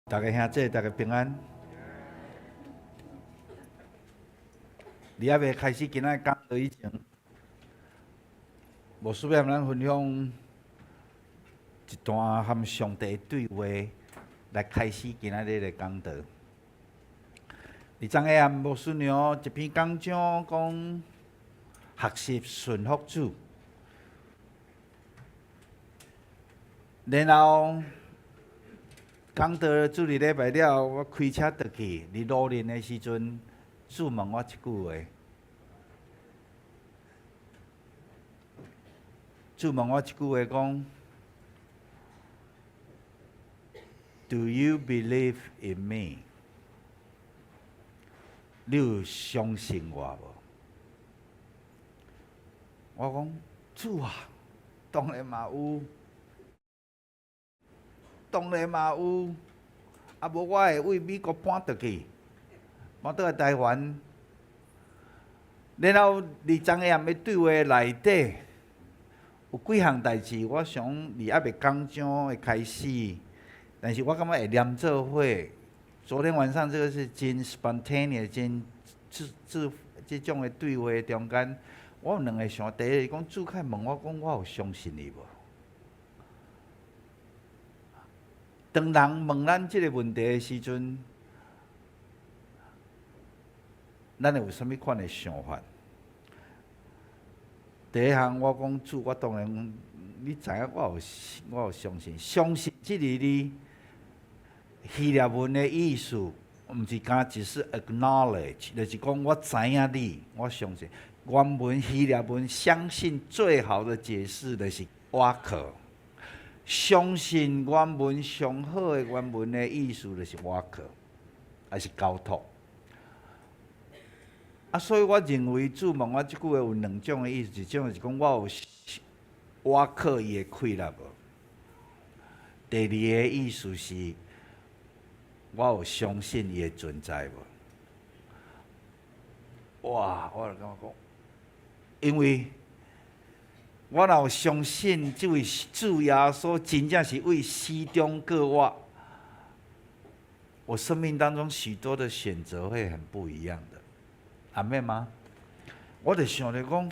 逐家兄姊，逐家平安。伫猶未開始今仔講道以前，無需要咱分享一段和上帝對話來開始今仔日的講道。佇昨下暗牧師娘一篇講章講學習順服主，然後講道主日禮拜了，我開車轉去，佇路輪的時陣，主問我一句話。主問我一句話講：Do you believe in me？你有相信我無？我講主啊，當然嘛有。當然嘛有，啊無我會為美國搬轉去，搬轉來台灣。然後佇昨下暗的對話內底，有幾項代誌，我想佇猶未講章的開始，但是我感覺會連做伙。昨天晚上這個是真 spontaneous，真自自這種的對話中間，我有兩个想，第一個是講主較問我講，我有相信伊無？當人問咱這個問題的時陣，咱會有啥物款的想法？第一項我講主，我當然你知影，我有相信，相信這個字希臘文的意思，毋是干只是 acknowledge，就是講我知影你，我相信。原文希臘文相信最好的解釋就是倚靠。相信原文上好的原文的意思就是倚靠，還是交託。啊，所以我認為主問我這句話有兩種的意思，一種就是講我有倚靠伊的氣力無。第二个意思是，我有相信伊的存在無？哇！我就感覺講，因為我若有相信這位主耶穌真正是為死中過活，我生命當中許多的選擇會很不一樣的。阿們嗎？我就想著講，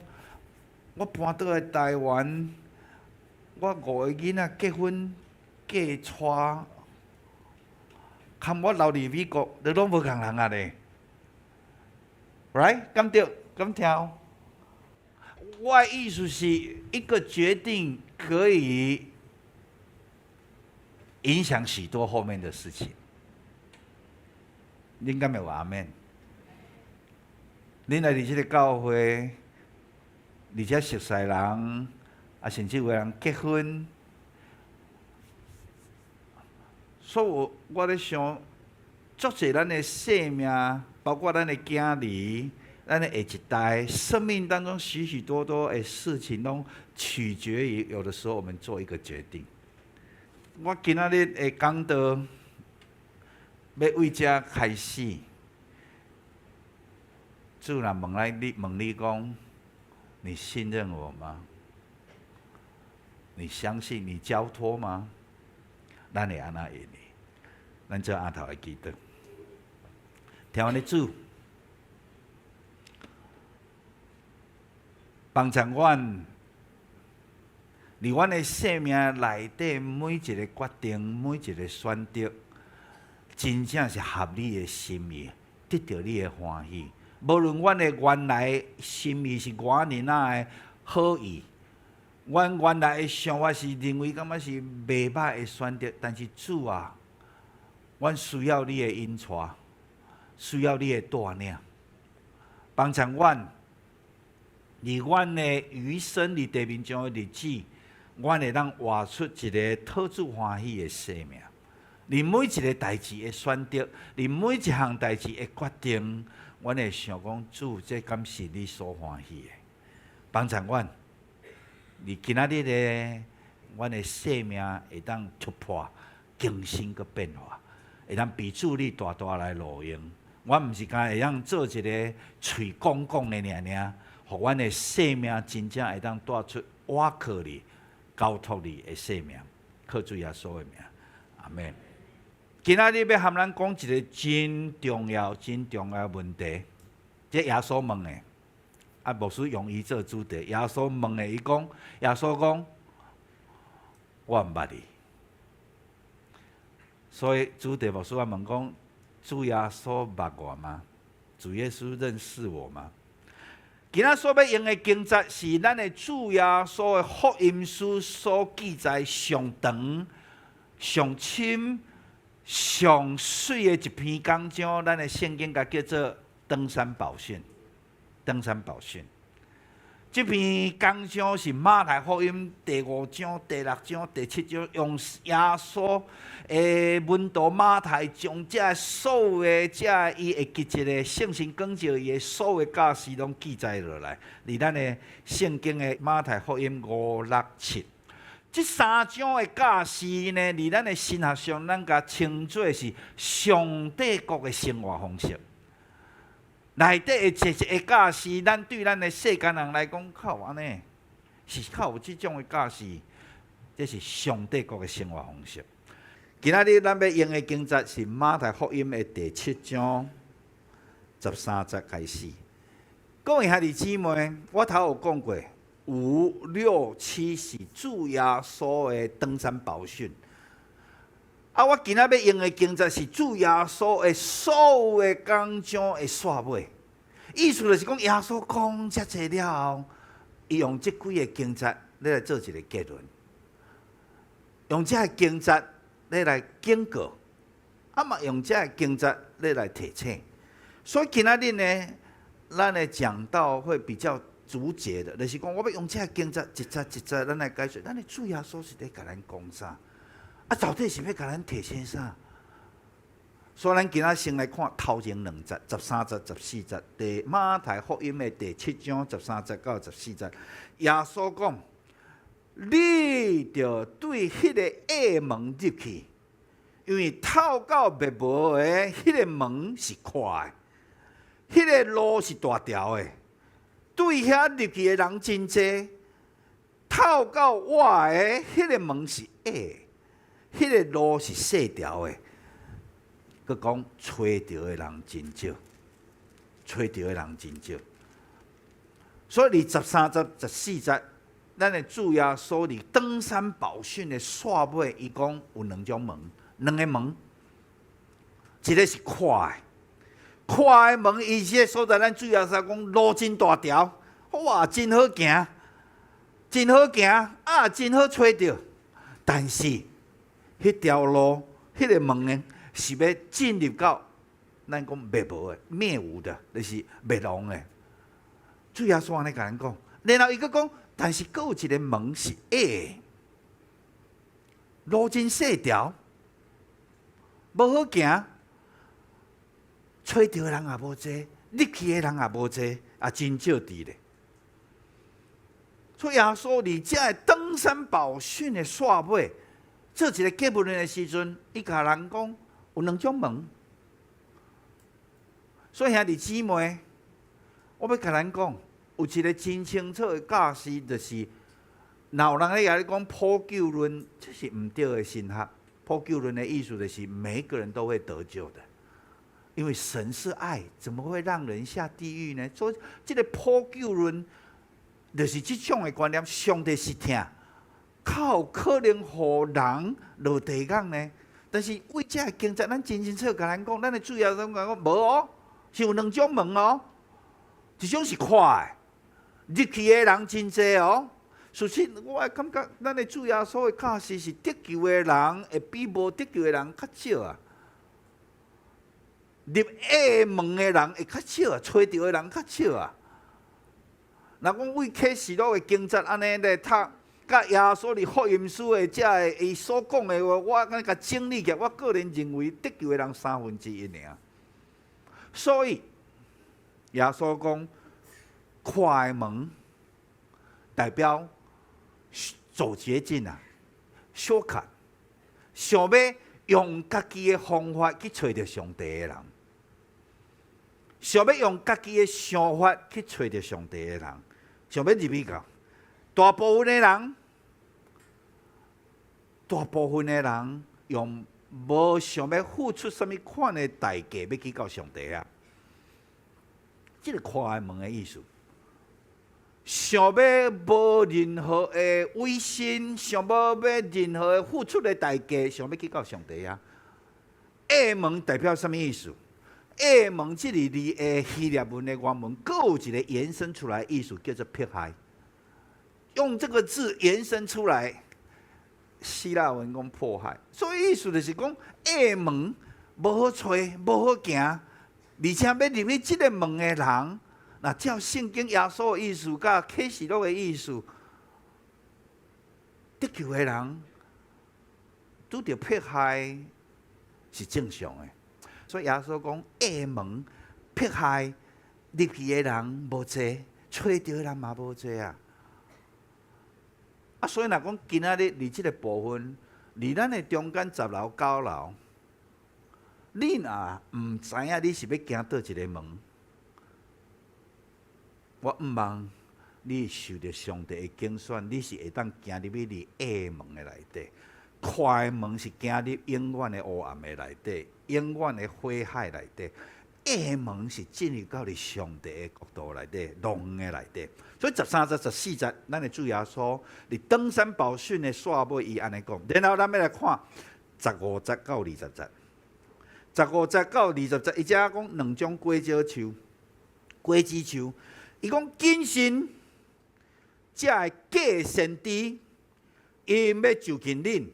我搬倒來台灣，我五个囡仔結婚嫁娶，含我留佇美國，都攏無仝人啊咧。Right？敢對？敢聽？我的意思是一個決定可以影響許多後面的事情。恁敢會話阿們？恁來佇這個教會，而且熟似人，啊，甚至有人結婚，所以我我咧想，足濟咱的生命，包括咱的囝兒，咱的下一代，生命當中許許多多的事情，攏取決於有的時候我們做一個決定。我今仔日的講道，欲為這開始。主若問來你問你講，你信任我嗎？你相信你交託嗎？咱會按怎應呢？咱做阿頭來祈禱，天父的主，幫助阮，佇阮的生命內底每一個決定、每一個選擇，真正是合你的心意，得著你的歡喜。無論阮的原來心意是偌爾仔的好意，阮原來的想法是認為感覺是袂䆀的選擇，但是主啊，阮需要你的引帶，需要你的帶領，幫助阮，佇阮的餘生佇地面上的日子，阮會當活出一个討主歡喜的生命。佇每一个代誌的選擇，佇每一項代誌的決定，阮會想講，主，這敢是你所歡喜的？幫助阮，佇今仔日的阮的生命會當突破、更新閣變化，會當被主你大大來路用。阮毋是干會當做一个喙講講的爾爾，予阮的生命真正會當帶出倚靠你、交託你的生命。靠主耶穌的名，阿們。今仔日欲和咱講一个真重要、真重要的問題。這耶穌問的，啊，牧師用伊做主題。耶穌問的，伊講，耶穌講，我毋捌你。所以主題牧師啊問講，主耶穌捌我嗎？主耶穌認識我嗎？今仔所欲用的經節是咱的主耶穌的福音書所記載上長、上深、上媠的一篇講章，咱的聖經共叫做登山寶訓。登山寶訓。這篇講章是馬太福音第五章、第六章、第七章，用耶穌的門徒馬太將這所有的這伊會記一个聖神光照伊的所有教示攏記載落來，佇咱的聖經的馬太福音五六七。這三章的教示呢，佇咱的神學上，咱共稱做是上帝國的生活方式。內底的一一个教示，咱對咱的世間人來講，較有按呢，是較有這種的教示，這是上帝國的生活方式。今仔日咱欲用的經節是馬太福音的第七章13節開始。各位兄弟姊妹，我頭有講過，五六七是主耶穌的登山寶訓。啊，我今仔欲用的經節是主耶穌的所有的講章的煞尾，意思就是講耶穌講遮濟了後，伊用這幾个經節來做一个結論，用這个經節來警告，啊嘛用這个經節來提醒。所以今仔日呢，咱的講道會比較逐節的，就是講我欲用這个經節一節一節，咱來解說，咱的主耶穌是咧共咱講啥？啊，到底是欲共咱提醒啥？所以咱今仔先來看頭前兩節，十三節、十四節，佇馬太福音的第七章十三節到十四節，耶穌講：你著對彼个隘門入去，因為透到滅無的彼个門是闊的，彼个路是大條的，對遐入去的人真濟。透到倚的彼个門是狹的，彼个路是細條的，閣講揣著的人真少，揣著的人真少。所以佇十三節、十四節，咱的主耶穌佇登山寶訓的煞尾，伊講有兩種門，兩个門，一个是闊的，闊的門，伊這个所在，咱主耶穌講路真大條，哇，真好行，真好行，啊，真好揣著，但是，彼條路，彼个門呢，是欲進入到咱講滅無的、滅無的，就是滅亡的。主耶穌按呢共咱講，然後伊閣講，但是閣有一个門是狹的，路真細條，無好行，揣著的人也無濟，入去的人也無濟，也真少佇咧。所以耶穌佇這个登山寶訓的煞尾，做一个結論的時陣，伊共人講有兩種門。所以兄弟姊妹，我欲共咱講，有一个真清楚的教示，就是若有人咧共你講普救論，這是毋對的神學。普救論的意思就是每個人都會得救的，因為神是愛，怎麼會讓人下地獄呢？所以這个普救論就是這種的觀念，上帝是疼，較有可能予人落地獄呢？但是為這个經節，咱真清楚共咱講，咱的主耶穌講無哦，是有兩種門哦，一種是闊的，入去的人真濟哦。事實我會感覺，咱的主耶穌的教示是得救的人會比無得救的人較少啊。入狹門的人會較少啊，揣著的人較少啊。若講為啟示錄的經節按呢來讀，佮耶穌佇福音書的這个伊所講的話，我按呢共整理起來，我個人認為得救的人三分之一爾。所以耶穌講闊的門代表走捷徑啊，shortcut，想欲用家己的方法去揣著上帝的人，想欲用家己的想法去揣著上帝的人，想欲入去到。大部分的人，大部分的人用無想欲付出啥物款的代價，欲去到上帝遐。這个寬的門的意思，想欲無任何的委身，想無欲任何的付出的代價，想欲去到上帝遐。狹門代表啥物意思？狹門這个字的希臘文的原文，閣有一个延伸出來意思，叫做迫害。用這個字延伸出來，希臘文講迫害，所以意思就是講狹門無好揣，無好行，而且欲入去這个門的人，若照聖經耶穌的意思，佮啟示錄的意思，得救的人拄著迫害是正常的。所以耶穌講狹門迫害入去的人無濟，揣著的人嘛無濟啊。啊，所以若講今仔日佇這个部分，佇咱的中間十樓九樓，你若毋知影你是欲行佗一个門，我毋望你受著上帝的揀選，你是會當行入去佇狹門的內底。寬的門是行入永遠的烏暗的內底，永遠的火海內底。狹門是進入到佇上帝的國度內底，樂園的內底。所以13節、14節，咱的主耶穌佇登山寶訓的煞尾，伊按呢講。然後咱欲來看十五節到二十節。十五節到二十節，伊遮講兩種果子樹，果子樹。伊講謹慎，遮的假先知，𪜶欲就近恁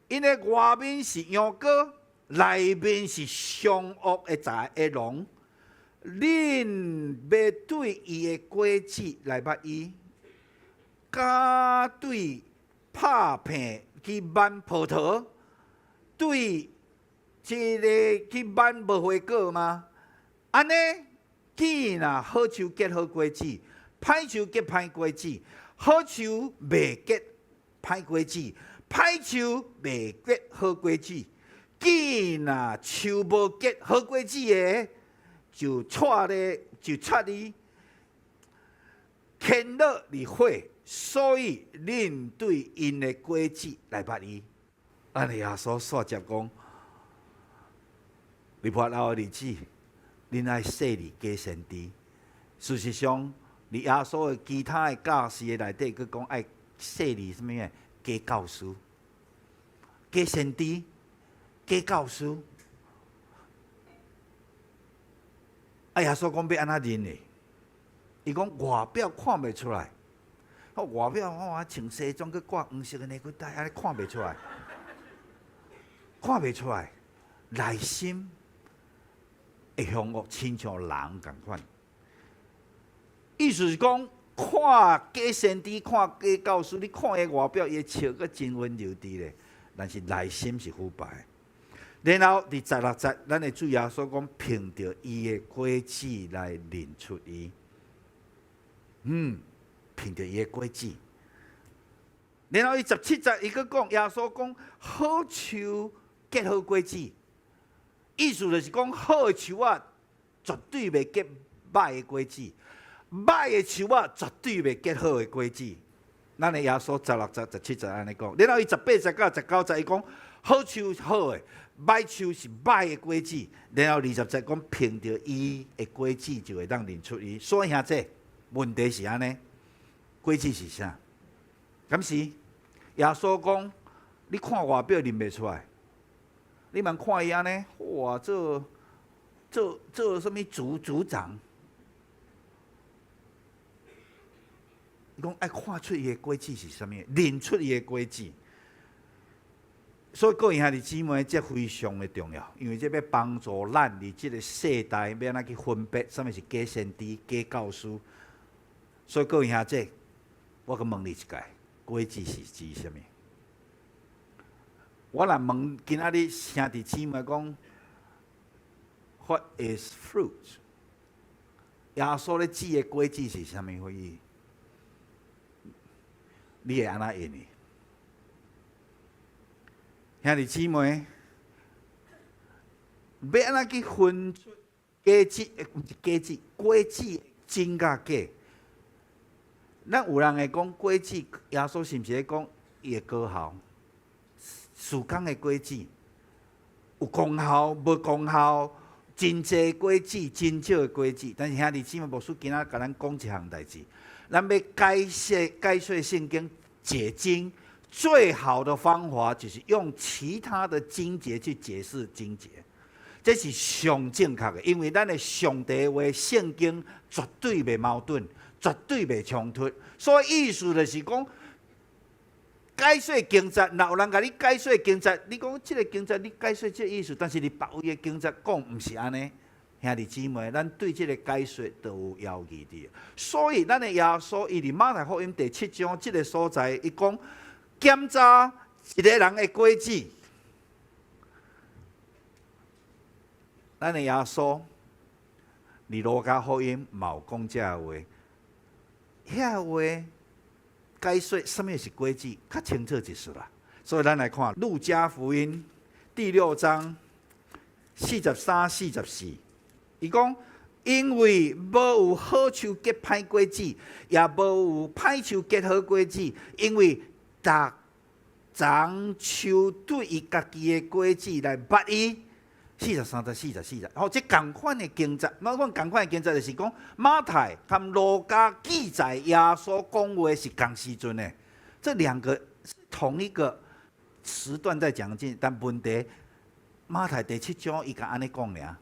，𪜶的外面是羊羔，內面是兇惡的豺的狼。恁欲對伊的果子來捌伊，敢對拍片去挽葡萄，對這个去挽無花果嗎？按呢，既若好樹結好果子，歹樹結歹果子，好樹袂結歹果子，歹樹袂結好果子。既若樹無結好果子的，就掣咧，就插伊，牽落佇火。所以恁對𪜶的果子來捌伊。按呢耶穌煞接講，佇末後的日子，恁愛細膩假先知。事實上，佇耶穌的其他的教示的內底，閣講愛細膩啥物的假教師、假先知、假教師。啊！耶穌講欲按怎認呢？伊講外表看袂出來，外表我穿西裝閣掛黃色的領帶，按呢看袂出來，看袂出來，內心會兇惡，親像狼仝款。意思是講，看假先知，看假教師，你看伊外表，伊笑閣真溫柔佇咧，但是內心是腐敗。然後佇16節，咱的主耶穌講，憑著伊的果子來認出伊。憑著伊的果子。然後伊17節，伊閣講，耶穌講，好樹結好果子，意思就是講，好的樹仔絕對袂結歹的果子，歹的樹仔絕對袂結好的果子。咱的耶穌16節、17節按呢講，然後伊18節到19節，伊講好樹是好的，歹樹是歹的果子。然後20節講，憑著伊的果子就會當認出伊。所以兄弟，問題是按呢，果子是啥？敢是耶穌講，你看外表認袂出來，你茫看伊按呢，哇，做做做啥物組組長？伊講愛看出伊的果子是啥物，認出伊的果子。所以各位兄弟姊妹，這非常的重要，因為這欲幫助咱佇這个世代，欲按怎去分別啥物是假先知、假教師。所以各位兄弟，我閣問你一擺，果子是指啥物？我若問今仔日兄弟姊妹講，What is fruit？耶穌咧指的果子是啥物意思？你會按怎應呢？兄弟姊妹，欲按怎去分出果子？毋是果子，果子真佮假？咱有人會講果子，耶穌是毋是咧講伊的果效？事工的果子？有功效無功效，真濟果子，真少的果子。但是兄弟姊妹，牧師今仔共咱講一項代誌，咱欲解釋解說聖經解經，最好的方法就是用其他的經節去解釋經節，這是上正確的，因為咱的上帝話聖經絕對袂矛盾，絕對袂衝突。所以意思就是講，解說經節，若有人共你解說經節，你講這个經節你解說這个意思，但是你別位的經節講毋是按呢，兄弟姊妹，咱對這个解說都有猶疑佇。所以，咱的耶穌伊佇馬太福音第七章這个所在，伊講檢查一个人的果子。咱的耶穌佇路加福音嘛有講這个話，遐話解說啥物是果子，較清楚一絲啦。所以咱來看路加福音第六章43、44，伊講：因為無有好樹結歹果子，也無有歹樹結好果子，因為逐叢樹對伊家己的果子來捌伊。43節、44節，好，這仝款的經節，我講仝款的經節就是講馬太佮路加記載耶穌講話是仝時陣的，這兩個是同一個時段在講經，但問題馬太第七章伊共按呢講爾，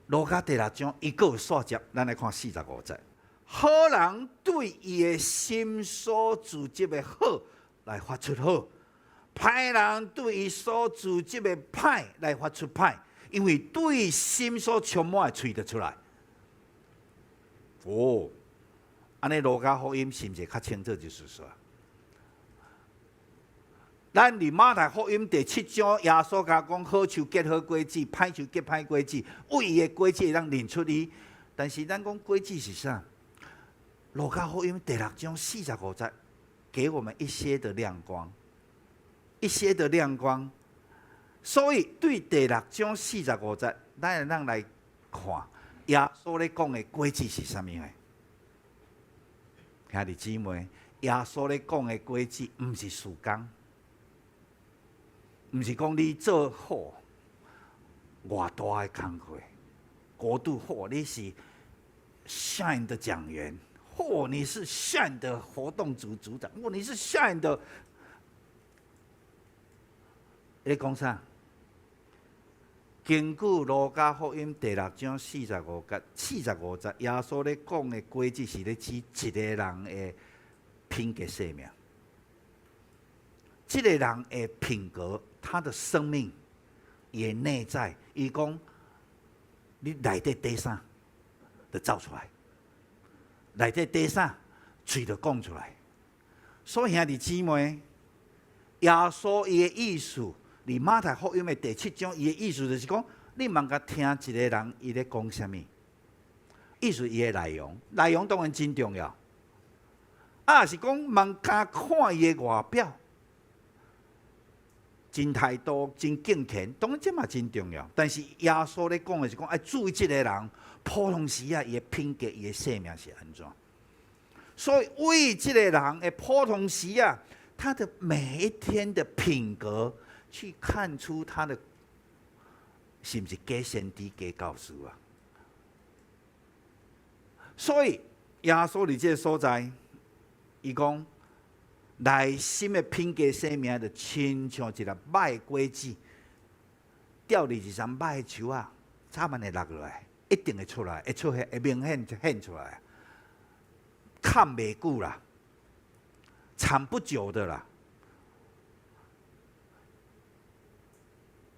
路加第六章伊閣有續接，咱來看45節，好人對伊的心所贮積的好來發出好。歹人對伊所贮積的歹來發出歹，因為對心所充滿的喙就出來。哦，按呢路加福音是毋是較清楚？就是說，咱佇馬太福音第七章，耶穌共講好樹結好果子，歹樹結歹果子，為伊的果子會當認出伊。但是咱講果子是啥？路加福音第六章四十五節，給我們一些的亮光。一些的亮光，所以對第六章四十五節，咱會當來看耶穌咧講的果子是啥物呢？兄弟姊妹，耶穌咧講的果子，毋是事工，毋是講你做好偌大的工課，國度好，你是 Shine 的講員，或你是 Shine 的活動組組長，或你是 Shine 的。咧講啥？根據路加福音第六章四十五節，四十五節，耶穌咧講的果子是咧指一个人的品格生命。這个人的品格，他的生命，伊的內在，伊講你內底佇啥，就走出來；內底佇啥，喙就講出來。所以兄弟姊妹，耶穌伊的意思，佇馬太福音的第七章，伊的意思就是講，你毋通共聽一个人伊咧講啥物，意思伊的內容，內容當然真重要。啊，是講毋通共看伊的外表，真態度，真敬虔，當然這嘛真重要。但是耶穌咧講的是講，愛注意這个人普通時啊，伊的品格，伊的生命是按怎。所以為這个人的普通時啊，他的每一天的品格，去看出他的是毋是假先知、假教師啊？所以耶穌佇這个所在，伊講內心的品格生命，就親像一粒歹果子，掉佇一叢歹樹仔，早晚會落落來，一定會出來，會出現，會明顯現出來，看袂久啦，長不久的啦。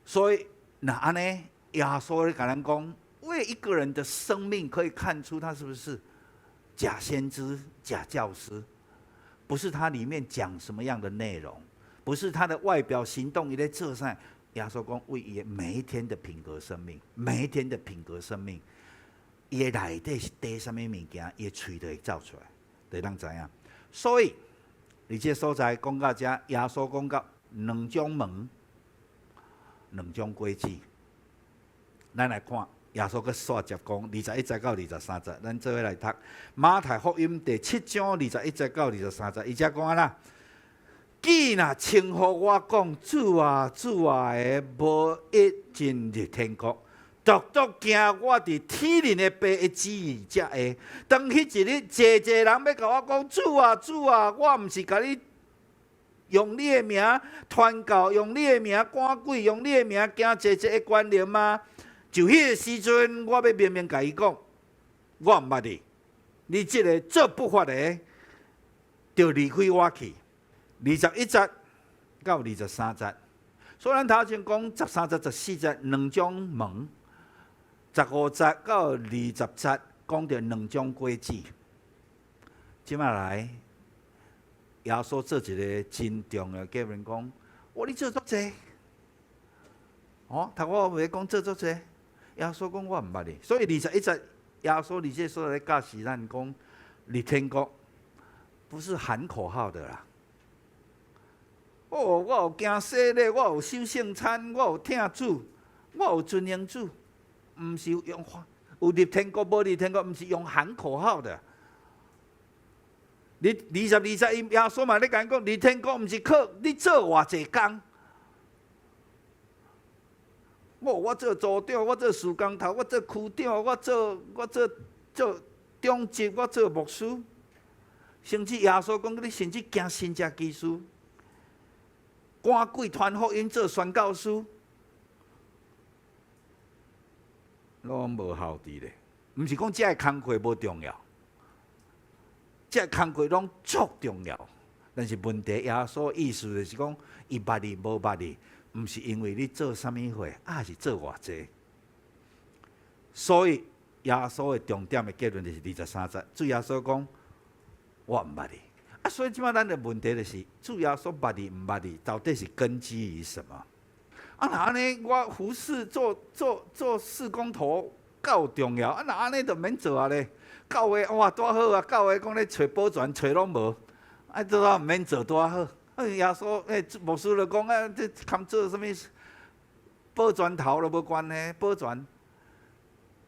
所以，若按呢，耶穌咧共咱講，為一個人的生命可以看出他是不是假先知、假教師，不是他裡面講什麼樣的內容，不是他的外表行動，伊咧做啥？耶穌講，為伊每一天的品格生命，每一天的品格生命，伊的內底是佇啥物物件，伊的喙就會走出來，就會當知影。所以，佇這个所在講到遮，耶穌講到兩種門。兩種果子，咱來看耶穌閣續接講21節到23節，咱做伙來讀馬太福音第七章21節到23節，伊遮講按怎？既若稱呼我講主啊主啊的，無一進入天國。獨獨行我佇天靈的爸的旨意才會。當彼一日，濟濟人欲共我講主啊主啊，我毋是共你用你的名傳教，用你的名趕鬼，用你的名行濟濟的權能嗎？就彼个時陣，我欲明明共伊講，我毋捌你，你這个做不法的，就離開我去。21節到23節，所以咱頭前講13節、14節兩種門。15節到20節講著兩種果子。這擺來，耶穌做一个真重要結論，講：哇，你做足濟，哦，頭我袂講做足濟，耶穌講我毋捌你。所以21節，耶穌佇這所在教示咱講，入天國不是喊口號的啦。哦，我有行洗禮，我有守聖餐，我有疼主，我有尊榮主。毋是用有入天國無入天國，毋是用喊口號的。你22節，耶穌嘛咧共𪜶講，入天國毋是靠你做偌濟工。我做組長，我做事工頭，我做區長，我做長執，我做牧師。甚至耶穌講，你甚至行神蹟奇事，趕鬼傳福音做宣教師。攏無效佇咧，毋是講這个工課無重要，這个工課攏足重要。但是問題，耶穌意思就是講，伊捌你無捌你，毋是因為你做啥物貨，抑是做偌濟。所以耶穌的重點的結論就是23節，主耶穌講：我毋捌你。啊，所以這擺咱的問題就是，主耶穌捌你毋捌你，到底是根基於什麼？啊，若按呢，我服侍做做做事工頭夠重要。啊，若按呢就免做啊咧。教會哇，拄好啊！教會講咧揣保全揣攏無，啊，拄好毋免做拄好。啊，耶穌牧師就講啊，這堪做啥物保全頭都無關係，保全。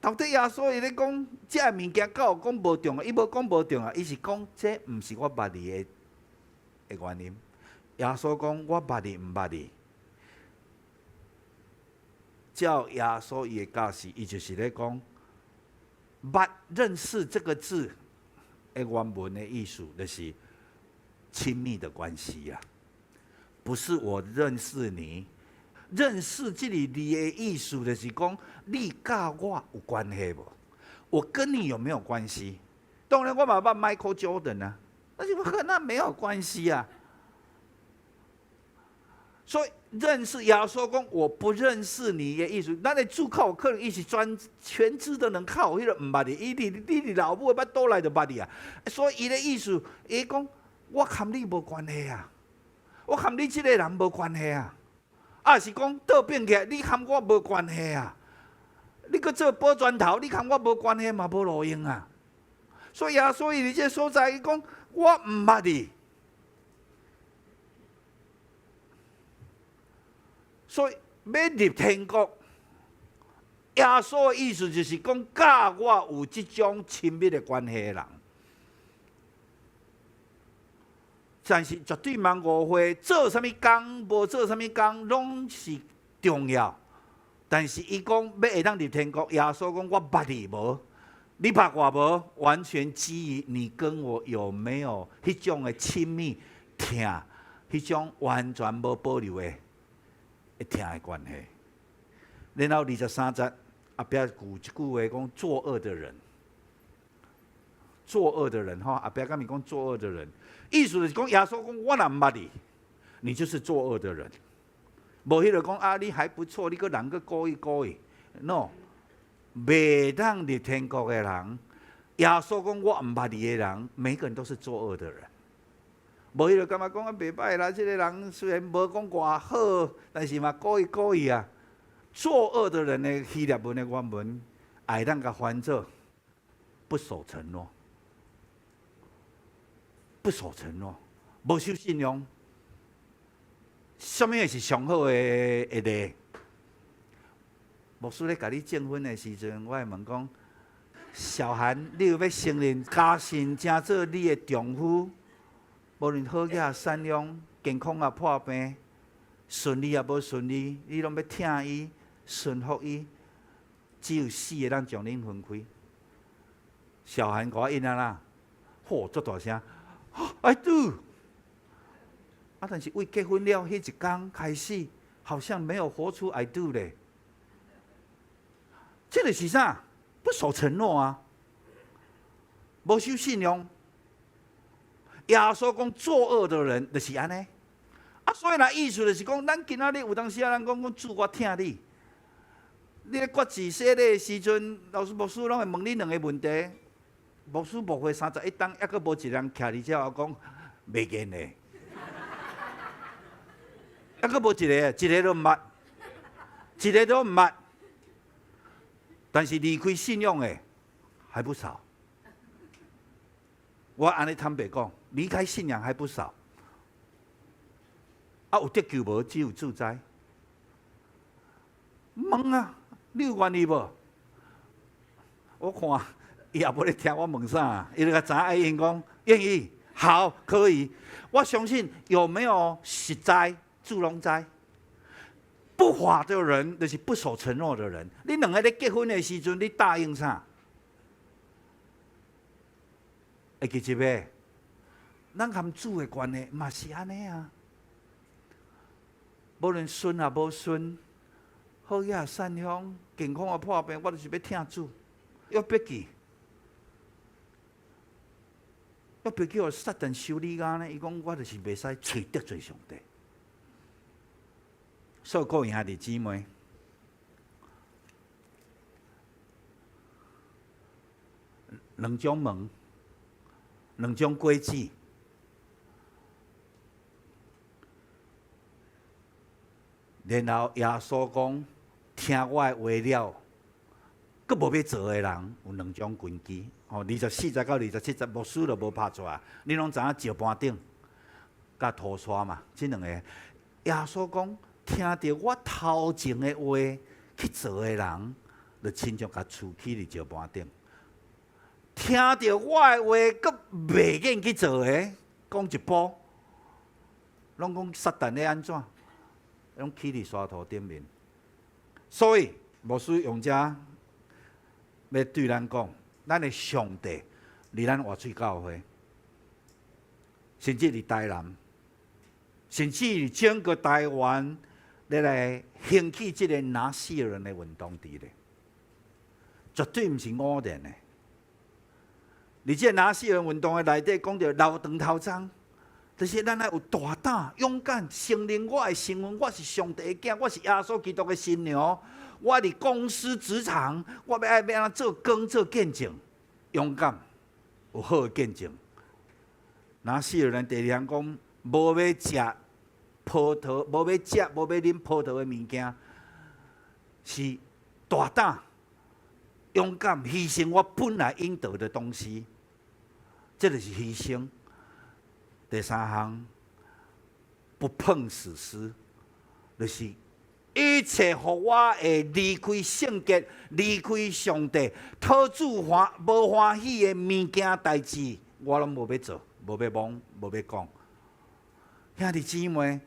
到底耶穌伊咧講這个物件，敢有講無重要？伊無講無重要，伊是講這毋是我捌你的原因。耶穌講我捌你毋捌你。照耶穌伊的教示，伊就是咧講，捌認識這個字的原文的意思，就是親密的關係啊，不是我認識你，認識這個字的意思，就是講你佮我有關係無？我跟你有沒有關係？當然我嘛捌 Michael Jordan 啊，但是我跟他沒有關係啊。所以認識耶穌講我不認識你的意思，咱的主較有可能伊是全全知的能靠彼个毋捌你，伊佇你佇老母的腹肚內就捌你啊。所以伊的意思，伊講我和你無關係啊，我和你這个人無關係啊，抑是講倒變起來，你和我無關係啊，你閣做保全頭，你和我無關係嘛無路用啊。所以耶穌伊佇這个所在，伊講我毋捌你。所以欲入天國，耶穌的意思就是講，佮我有這種親密的關係的人，但是絕對毋通誤會，做啥物工，無做啥物工，攏是重要。但是伊講欲會當入天國，耶穌講我捌你無？你捌我無？完全基於你跟我有沒有彼種的親密、疼，彼種完全無保留的。疼的關係，然後23節後壁有一句話講作惡的人，作惡的人吼，後壁敢是講作惡的人，意思就是講耶穌講我若毋捌你，你就是作惡的人。無彼个講啊，你還不錯，你閣人閣故意故意，no，袂當入天國的人，耶穌講我毋捌你的人，每個人都是作惡的人。無彼个感覺講啊袂䆀啦，這个人雖然無講偌好，但是嘛故意故意啊。作惡的人的希臘文的原文，會當共翻做不守承諾，不守承諾，無守信用。啥物是上好的例？牧師咧共你證婚的時陣，我會問講：小韓，你有欲承認嘉信成做你的丈夫？無論好額善良，健康也破病，順利也無順利，你攏欲疼伊、順服伊，只有死會當將恁分開。小韓共我應啊啦，嚯，足大聲，I do。啊，但是為結婚了彼一工開始，好像沒有活出 I do 咧。這個是啥？不守承諾啊，無守信用。耶穌講作惡的人就是按呢。啊，所以若意思就是講，咱今仔日有當時啊，咱講講主我疼你。你咧決志洗禮的時陣，老師牧師攏會問你兩個問題。牧師牧會31冬，猶閣無一個人徛佇遮講袂見的。猶閣無一個，一個都毋捌，一個都毋捌。但是離開信仰的還不少。我按呢坦白講，離開信仰還不少。啊，有得救無？只有主知。問啊，你有願意無？我看伊也無咧聽我問啥，伊就共知影應講願意，好，可以。我相信有沒有實在，主攏知。不法的人就是不守承諾的人。你兩個咧結婚的時陣，你答應啥？會記得袂？咱和主的關係嘛是按呢啊。無論順也無順，好野散鄉，健康也破病，我就是欲疼主。約伯記，約伯叫撒旦修理甲呢，伊講我就是袂使喙得罪上帝。所以各位兄弟姊妹，兩種門，兩種果子，然後耶穌講：聽我的話了，閣無欲做的人有兩種根基。吼，24節到27節，牧師都無拍出來，你攏知影石盤頂佮塗沙嘛？這兩個耶穌講。聽著我頭前的話去做的人，就親像共厝起佇石盤頂。聽著我的話，閣袂願去做的，講一步，攏講撒旦咧按怎，攏起佇沙土頂面。所以牧師用這欲對咱講，咱的上帝佇咱活水教會，甚至佇台南，甚至佇整個台灣。咧來興起這個拿細耳人的運動佇咧，絕對毋是偶然的。佇這個拿細耳人運動的內底，講著留長頭鬃，就是咱愛有大膽、勇敢，承認我的身份，我是上帝的囝，我是耶穌基督的新娘。我佇公司職場，我欲愛欲按怎做光做見證，勇敢有好的見證。拿細耳人第二項講，無欲食葡萄，無欲食，無欲啉葡萄的物件，是大膽、勇敢犧牲我本來應得的東西，這就是犧牲。第三項，不碰死屍，就是一切予我會離開聖潔、離開上帝、討主歡無歡喜的物件代誌，我攏無欲做，無欲摸，無欲講。兄弟姊妹，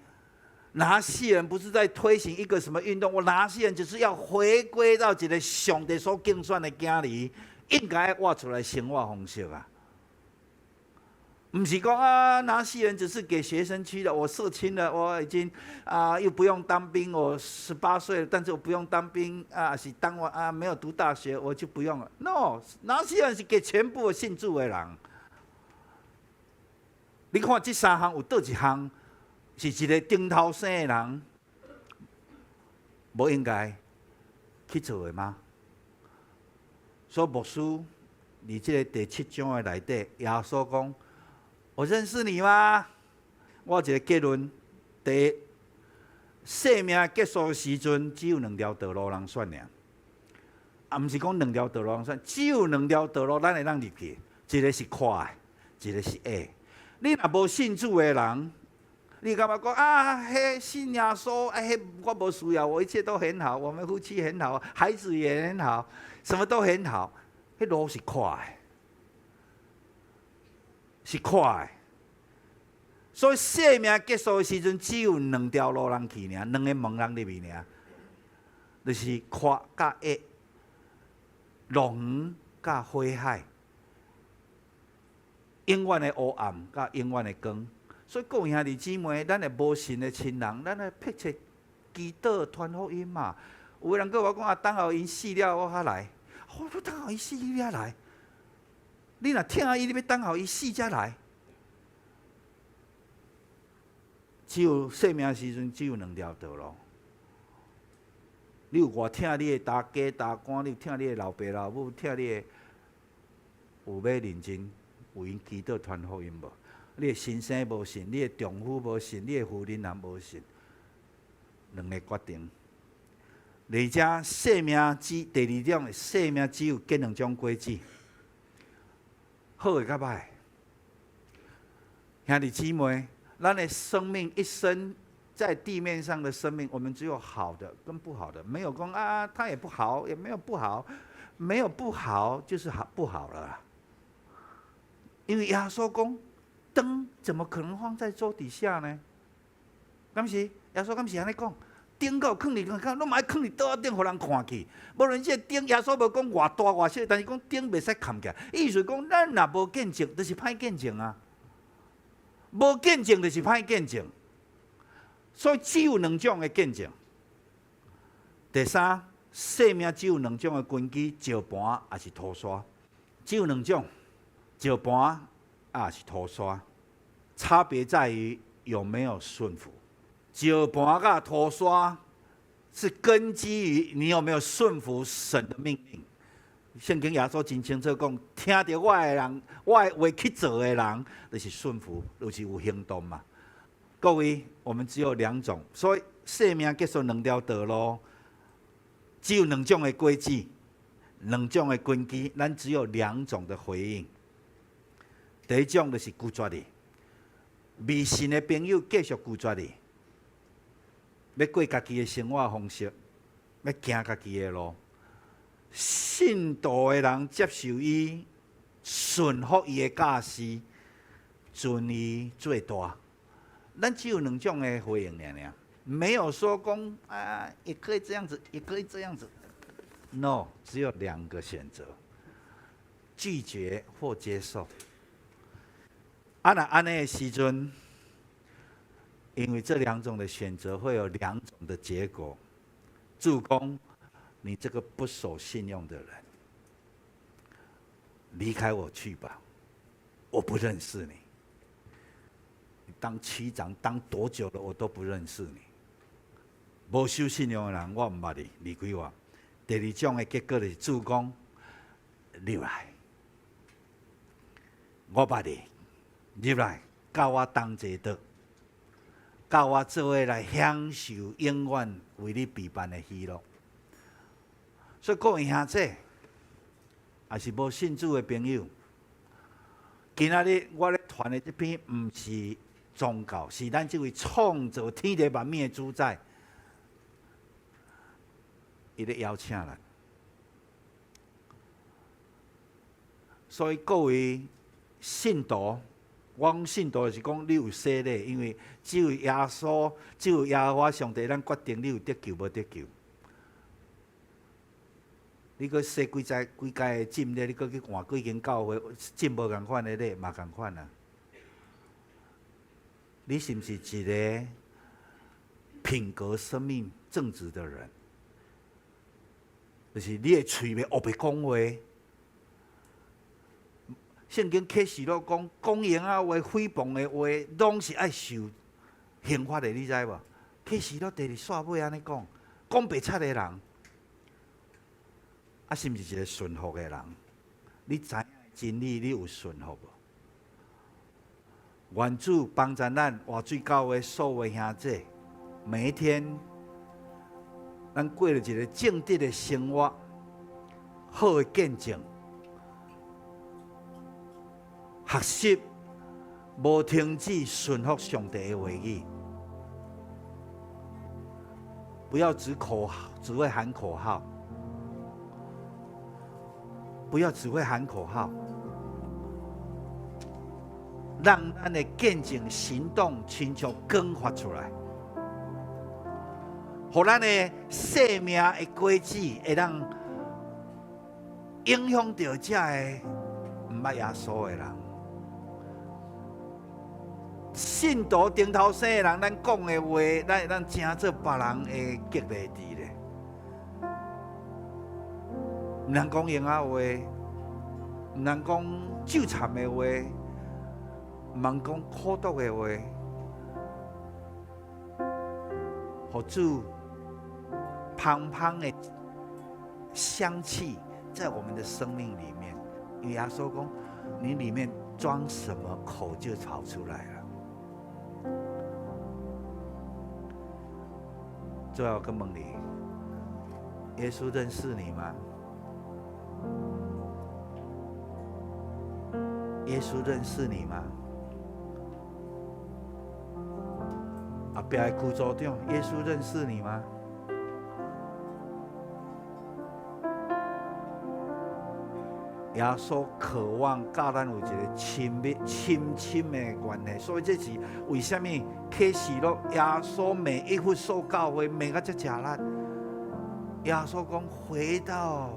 拿細耳人不是在推行一個什麼運動？我拿細耳人就是要回歸到一個上帝所揀選的囝兒，應該活出來生活方式啊！毋是講啊，拿細耳人只是給學生去的。我社青了，我已經啊又不用當兵，我18歲了，但是我不用當兵啊，是當我啊沒有讀大學，我就不用了。No，拿細耳人是給全部信主的人。你看這三項有佗一項是一個頂頭生的人，無應該去做的嗎？所以牧師佇這個第七章的內底，耶穌講：我認識你嗎？我有一個結論：第一，生命結束的時陣，只有兩條道路通選爾。啊，毋是講兩條道路通選，只有兩條道路咱會當入去，一個是闊的，一個是狹。你若無信主的人，你感覺講啊，彼信耶穌，啊，彼我無需要，我一切都很好，我們夫妻很好，孩子也很好，什麼都很好。彼路是闊的，是闊的。所以生命結束的時陣，只有兩條路通去爾，兩个門通入去爾，就是闊佮狹，樂園佮火海，永遠的烏暗佮永遠的光。所以各位兄弟姊妹，咱的無信的親人，咱來迫切祈禱傳福音嘛。有的人閣我講啊，等候𪜶死了我才來。我說等候伊死你才來，你若疼伊，你欲等候伊死才來。只有生命時陣只有兩條道路。你有偌疼你的大家大官，你有疼你的老爸老母，疼你的，有欲認真為𪜶祈禱傳福音無？你的先生無信，你的丈夫無信，你的夫人也無信，兩个決定。而且生命只第二種，生命只有結兩種果子，好的佮歹。兄弟姊妹，咱的生命一生在地面上的生命，我們只有好的跟不好的，沒有講啊，他也不好，也沒有不好，沒有不好就是好不好了。因為耶穌講，燈怎麼可能放在桌底下呢？敢是？耶穌敢是按呢講？燈閣有囥佇，看攏嘛愛囥佇桌仔頂，予人看去。無論這個燈，耶穌無講偌大偌小，但是講燈袂使崁起來。意思講，咱若無見證，就是歹見證啊。無見證就是歹見證。所以只有兩種的見證。第三，生命只有兩種的根基，石盤抑是塗沙。只有兩種，石盤抑是塗沙，差別在於有沒有順服。石盤佮塗沙是根基於你有沒有順服神的命令。聖經耶穌真清楚講，聽著我的人，我的話去做的人，就是順服，就是有行動嘛。各位，我們只有兩種，所以生命結束兩條道路，只有兩種的果子，兩種的根基，咱只有兩種的回應。第一種就是拒絕你，未信的朋友繼續拒絕你，欲過家己的生活方式，欲行家己的路。信徒的人接受伊，順服伊的教示，尊伊做大。咱只有兩種的回應爾爾，沒有說講啊，也可以這樣子，也可以這樣子。No，只有兩個選擇：拒絕或接受。啊，若按呢的時陣，因為這兩種的選擇會有兩種的結果。主講，你這個不守信用的人，離開我去吧，我不認識你。你當區長當多久了，我都不認識你。無守信用的人，我毋捌你，離開我。第二種的結果就是主講，入來，我捌你，入來，佮我同齊桌，佮我做伙來享受永遠為你備辦的喜樂。所以各位兄弟，抑是無信主的朋友，今仔日我咧傳的這篇毋是宗教，是咱這位創造天地萬物的主宰，伊咧邀請咱。所以各位信徒，我講信徒就是講你有洗禮，因為只有耶穌，只有耶和華上帝，咱決定你有得救無得救。你閣洗幾擺幾擺的浸禮，你閣去換幾間教會浸無仝款的禮嘛仝款啊？你是毋是一個品格、生命正直的人？就是你的喙袂烏白講話。聖經啟示錄講，講閒仔話、誹謗的話，攏是愛受刑罰的，你知無？啟示錄第二煞尾按呢講，講白賊的人。啊，是毋是一個順服的人？你知影真理，你有順服無？願主幫助咱活水教會所有兄弟，每一天，咱過著一個正直的生活，好的見證，學習無停止順服上帝的話語，不要只口只會喊口號。不要只會喊口號，讓咱的見證行動親像光發出來，予咱的生命的果子會當影響著這个毋捌耶穌的人。信徒頂頭生的人，咱講的話，咱會當成做別人的激勵劑咧。毋通講閒仔話，毋通講糾纏的話，毋通講苦毒的話，予主芳芳的香氣在我們的生命裡面。因為耶穌講，你裡面裝什麼，口就跑出來了。最後閣問你，耶穌認識你嗎？耶穌認識你嗎？後壁的區組長，耶穌認識你嗎？耶穌渴望佮咱有一個親密、親親的關係，所以這是為啥物啟示錄耶穌罵以弗所教會罵甲遮食力。耶穌講回到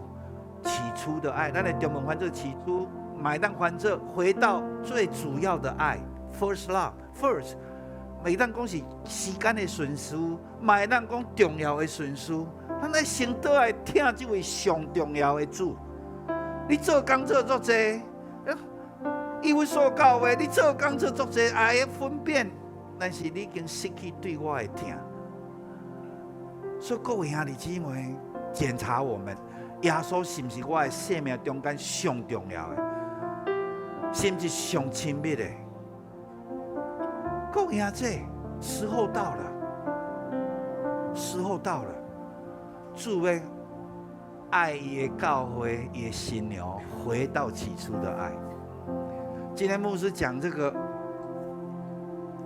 起初的愛，咱的中文翻做起初，嘛會當翻做回到最主要的愛，first love，first。會當講是時間的順序，嘛會當講重要的順序。咱愛先倒來疼這位上重要的主。你做工做足濟，以弗所教會，你做工做足濟，愛分辨，但是你已經失去對我的疼。所以各位兄弟姊妹，檢查我們，耶穌是毋是我的生命中間上重要的，是毋是上親密的？各位兄弟，時候到了，時候到了，主欲愛伊的教會，伊的新娘回到起初的愛。今天牧師講這個，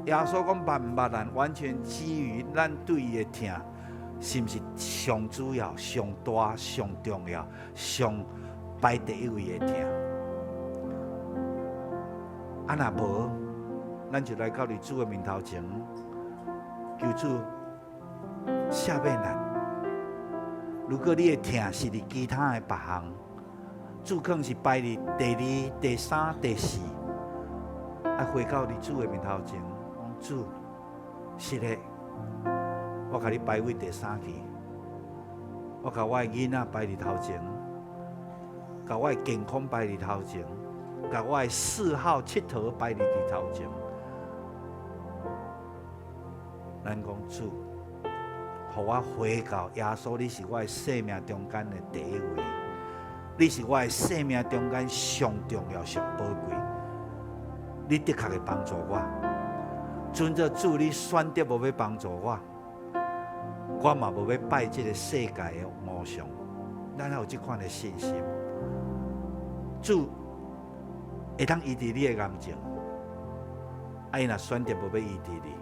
耶穌講捌毋捌咱，完全基於咱對伊的疼，是毋是上主要、上大、上重要、上排第一位的疼？啊，若無，咱就來到佇主的面頭前，求主赦免咱。如果你的疼是佇其他的別項，主可能是排佇第二、第三、第四，啊，回到佇主的面頭前，講主，是的，我共你排位第三去，我共我的囡仔排佇頭前，共我的健康排佇頭前，共我的嗜好、𨑨迌排佇頭前。咱講主，予我回到耶穌，你是我的生命中間的第一位，你是我的生命中間上重要、上寶貴。你的確會幫助我，陣做主，你選擇無欲幫助我，我嘛無欲拜這个世界的偶像。咱愛有這款的信心，主會當醫治你的癌症，啊，伊若選擇無欲醫治你，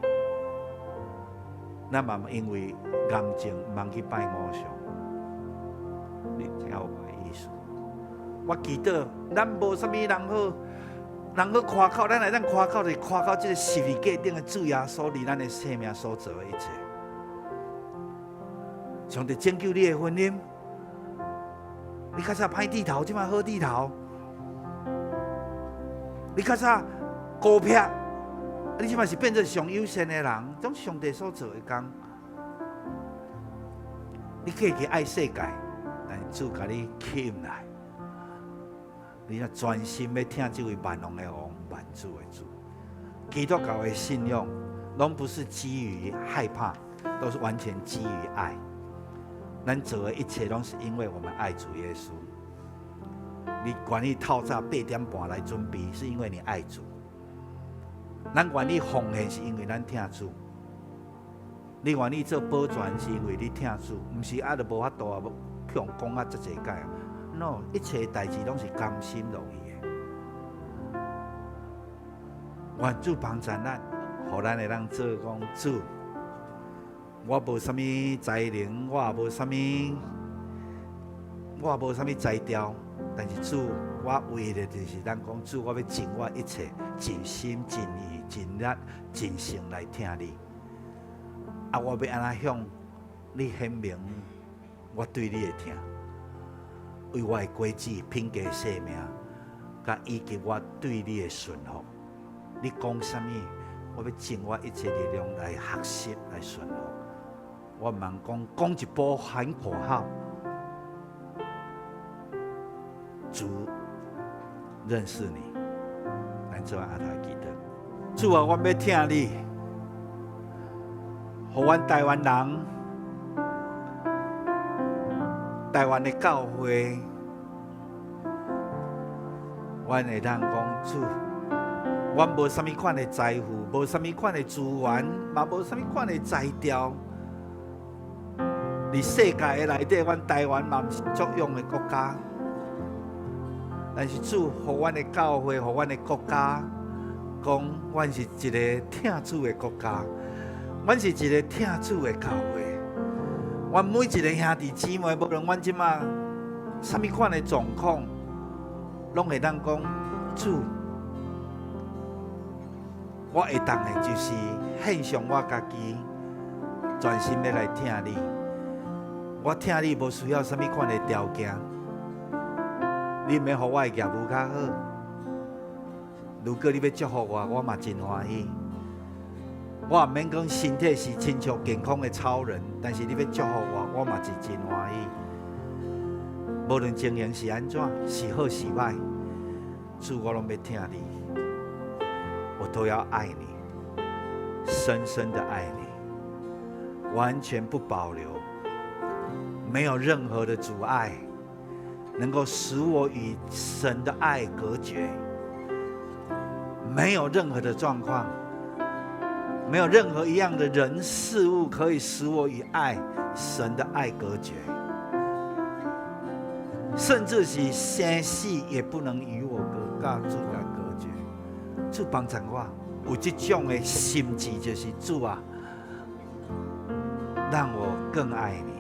咱嘛因為癌症毋通去拜偶像。你聽有我的意思？我祈禱，咱無啥物人好，人好誇口，咱會當誇口就是誇口這个十字架頂的主耶穌，為咱的生命所做的一切。上帝拯救你的婚姻，你較早歹豬頭，這擺好豬頭。你較早孤僻，你這擺是變做上友善的人，種上帝所做的工。你過去愛世界，但是主共你吸引來，你若專心欲疼這位萬王的王、萬主的主。基督教的信仰，攏不是基於害怕，都是完全基於愛。咱做的一切，攏是因為我們愛主耶穌。你願意透早8點半來準備，是因為你愛主。咱願意奉獻，是因為咱疼主。你願意做保全，是因為你疼主，毋是啊，就無法度啊，去予講啊，遮濟擺。No，一切代誌攏是甘心樂意的。願主幫助咱，予咱會當做講主，我無啥物才能，我也無啥物，我也無啥物才調，但是主，我為的就是咱講主，我欲盡我一切，盡心、盡意、盡力、盡性來疼你。啊，我欲按怎向你顯明我對你的疼，為我的果子、品格、生命，佮以及我對你的順服。你講啥物，我欲盡我一切力量來學習、來順服。我毋通講講一步喊口號，主認識你，咱做阿頭記得。主啊，我欲疼你，予阮台灣人、台灣的教會，阮會當講主，阮無啥物款的財富，無啥物款的資源，嘛無啥物款的才調。佇世界的內底，阮台灣嘛毋是足勇的國家，但是主予阮的教會，予阮的國家，講阮是一个疼主的國家，阮是一个疼主的教會。阮每一个兄弟姊妹，無論阮這馬啥物款的狀況，攏會當講主，我會當的就是獻上我家己，全心欲來疼你。我疼你無需要啥物款的條件，你毋免予我的業務較好。如果你欲祝福我，我嘛真歡喜。我毋免講身體是親像健康的超人，但是你欲祝福我，我嘛是真歡喜。無論情形是按怎，是好是歹，主我攏欲疼你，我都要愛你，深深的愛你，完全不保留。沒有任何的阻礙，能夠使我與神的愛隔絕。沒有任何的狀況，沒有任何一樣的人事物可以使我與愛神的愛隔絕，甚至是生死也不能與我隔，佮主來隔絕。主幫助我有這種的心志，就是主啊，讓我更愛你。